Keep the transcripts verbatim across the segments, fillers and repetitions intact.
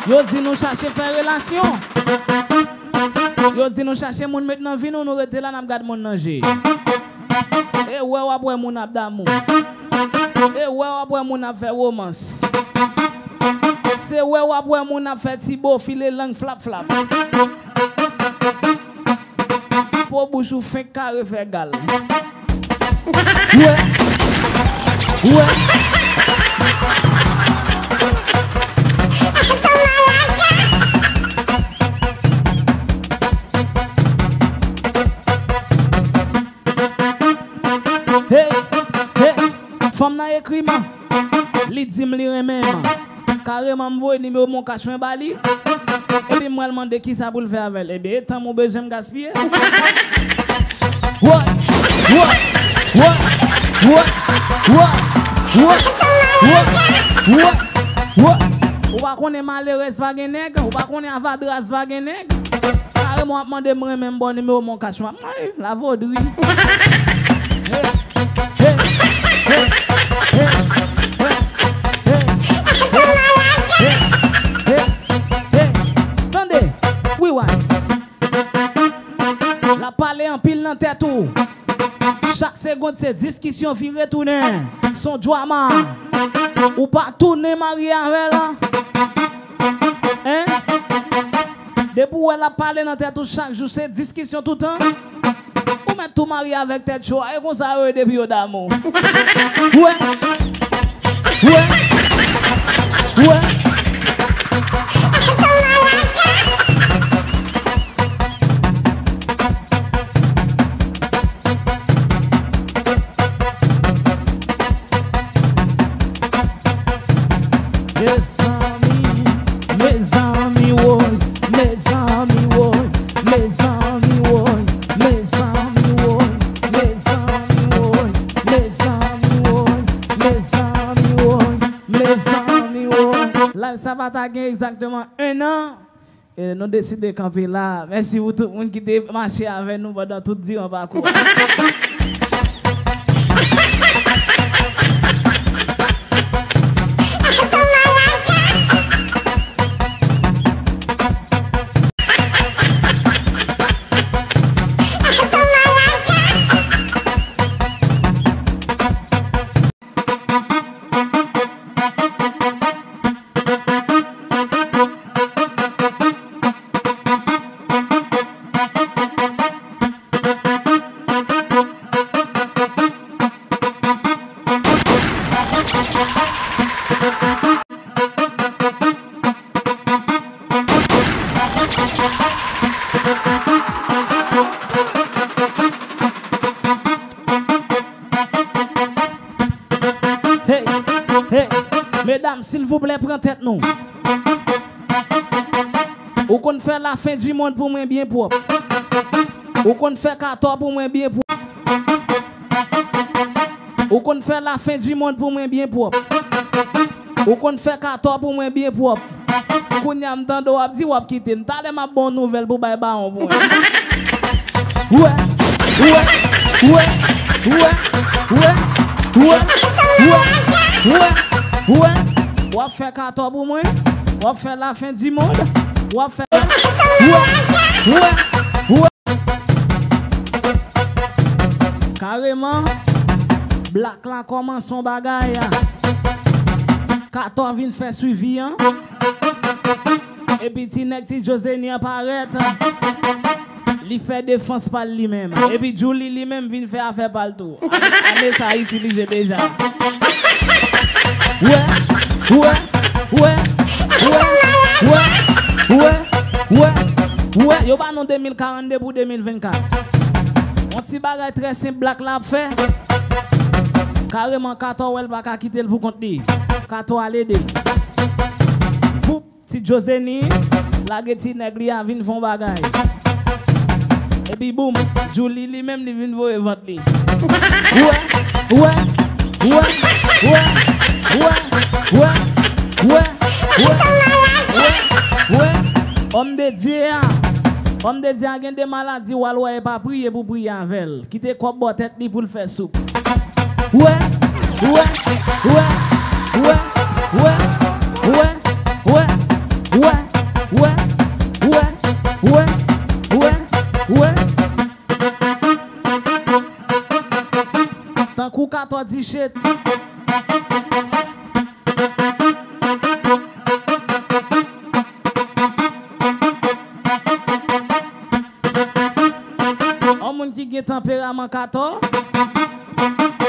Yo di nou chache fè relasyon. Yo di nou chache moun met nan vi nou, nou rete la, n ap gad moun nan je. E wè w ap wè moun ap damou. E wè w ap wè moun ap fè womans. Se wè w ap wè moun ap fè ti bo file lang flap flap. Po bouch ou fenk kare fè gal. Wè. Wè. Hey, hey, fanm nan ekri m. Li di m li renmen m. Kareman m voye nimewo Moncash mwen ba li. Epi m pral mande kisa pou l fè avè l. Ebyen, e tan m ou bezwen m gaspiye. Wè, wè, wè, wè, wè, wè, wè, wè, wè. Ou pa konnen malerèz pa gen nèg, ou pa konnen avadras pa gen nèg. Kareman w ap mande m renmen m ba w nimewo Moncash mwen. Ay, lavodri. Hey, hey, hey, hey, hey, hey, hey, hey, hey, hey, hey. Tande, rewind. L ap pale anpil nan tèt ou. Chak segond se diskisyon vire tounen. Se yon drama. Ou pa tounen marye avè l. Hein? Depi w wè l ap pale nan tèt ou chak jou, se diskisyon toutan. Ou mèt tou marye avèk tèt cho a, e konsa yo ye depi yo damou. Wè. Wè. Wè. Mezanmi, mezanmi woy, mezanmi woy, mezanmi woy, mezanmi woy, mezanmi woy, mezanmi woy, mezanmi woy, mezanmi woy. Live sa pa ta gen egzakteman en an. E, nou deside kanpe la. Mèsi pou tout moun ki te mache avè nou pandan tout diran pakou a. Hey, hey, medam, silvouplè, pran tèt nou. Ou konn fè lafen di mond pou mwen byen pwòp. Ou konn fè katò pou mwen byen pwòp. Ou konn fè lafen di mond pou mwen byen pwòp. Ou konn fè katò pou mwen byen pwòp. Kounye a m tande w ap di w ap kite m. Talè m ap ba w nouvèl pou bay bawon pou mwen. Wè, wè, wè, wè, wè, wè, wè, wè, wè. W ap fè katò pou mwen. W ap fè lafen di mond. W ap fè. Wè, wè, wè. Kareman, Black la kòmanse yon bagay. Katò vin fè swivi an. Epi ti nèg ti Jozeni an parèt. Li fè defans pa l li menm. Epi Djouly li menm vin fè afè pa l tou. Ane sa itilize deja. Wè, wè, wè, wè, wè, wè, wè, wè, wè. Yo ba nou de mil karannde pou de mil vennkat. Yon ti bagay trè senp Black la ap fè. Kareman, Katò wè l pa ka kite l pou kont li. Katò al ede l. Voup! Ti Jozeni lage ti nèg li a vin fè yon bagay. Epi boum, Djouly li menm li vin voye vant li. Wè, wè, wè, wè, wè, wè, wè, wè, wè, wè, wè. Òm de Dye a, òm de Dye a gen de maladi w al wè e pa priye pou priye avè l. Kite kòb bò tèt li pou l fè soup. Wè, wè, wè, wè, wè, wè, Tò di shit. Yon moun ki gen tanperaman katò,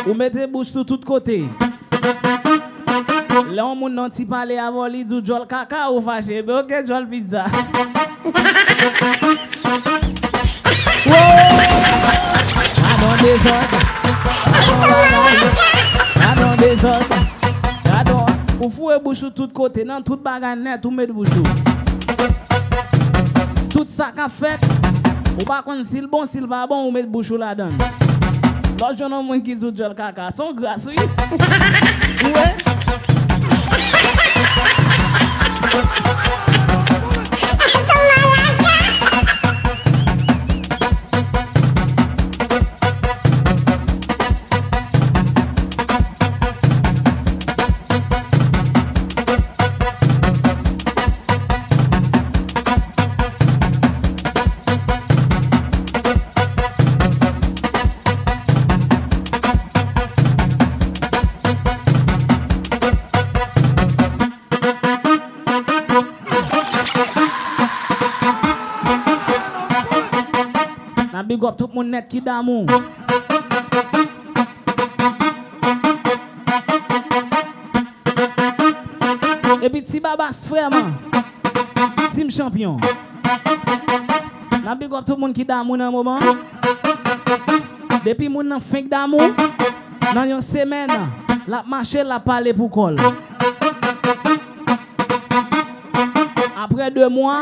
ou mete bouch ou tout kote. Lè yon moun nan ti pale avè w, li di w djòl kaka, ou fache. Ebyen, oke, djòl pizza. Gadon dezòd, gadon bagay, gadon dezòd, gadon. Ou foure bouch ou tout kote, nan tout bagay nèt, ou met bouch ou. Tout sa k ap fèt, ou pa konn si l bon, si l pa bon, ou met bouch ou ladan l. Lè w jwenn yon moun ki di w djòl kaka, se yon gras, wi. Ou wè? N ap big up tout moun nèt ki damou. Epi Ti Babas, frè m, Team Chanpyon. N ap big up tout moun ki damou nan moman. Depi moun nan fenk damou, nan yon semèn, l ap mache, l ap pale pou kò l. Apre de mwa,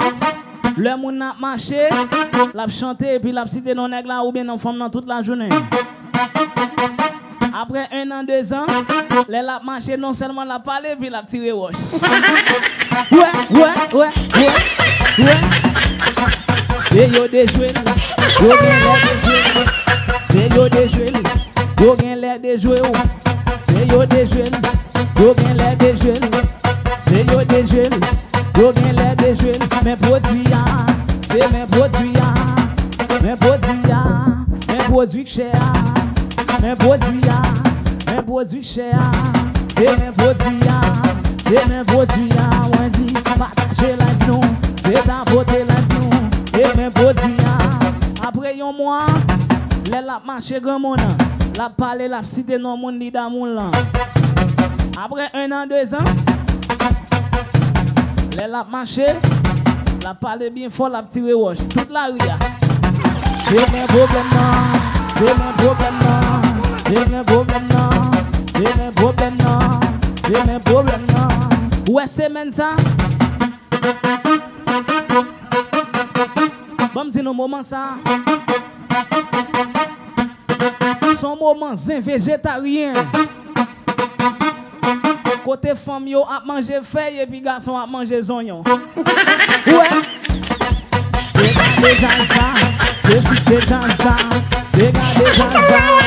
lè moun nan ap mache, l ap chante epi l ap site non nèg la oubyen non fanm nan tout lajounen. Apre en an, de zan, lè l ap mache, non sèlman l ap pale epi l ap tire wòch. Wè, wè, wè, wè, wè. Se yo dejwe l, yo genlè dejwe l. Se yo dejwe l, yo genlè dejwe w. Se yo dejwe l, yo genlè dejwe l. Se yo dejwe l, yo genlè dejwe l. Men pwodui a, se men pwodui a, men pwodui a, men pwodui k chè a, men pwodui a, men pwodui k chè a. Se men pwodui a, se men pwodui a. Mwen di, pataje live nou, se tapote live nou. Se men pwodui a. Apre yon mwa, lè l ap mache granmoun, l ap pale, l ap site non moun li damou lan. Apre en an, de zan, lè l ap mache, l ap pale byen fò, l ap tire wòch. Tout lari a. Se men pwoblèm nan, se men pwoblèm nan, se men pwoblèm nan, se men pwoblèm nan, se men pwoblèm nan. Ou wè semèn sa? Ban m di nou moman sa. Se yon moman zen vejetaryen. Kote fanm yo ap manje fèy epi gason ap manje zonyon. Ou wè? Se gade zay sa, se fi se zay sa, se gade zay sa.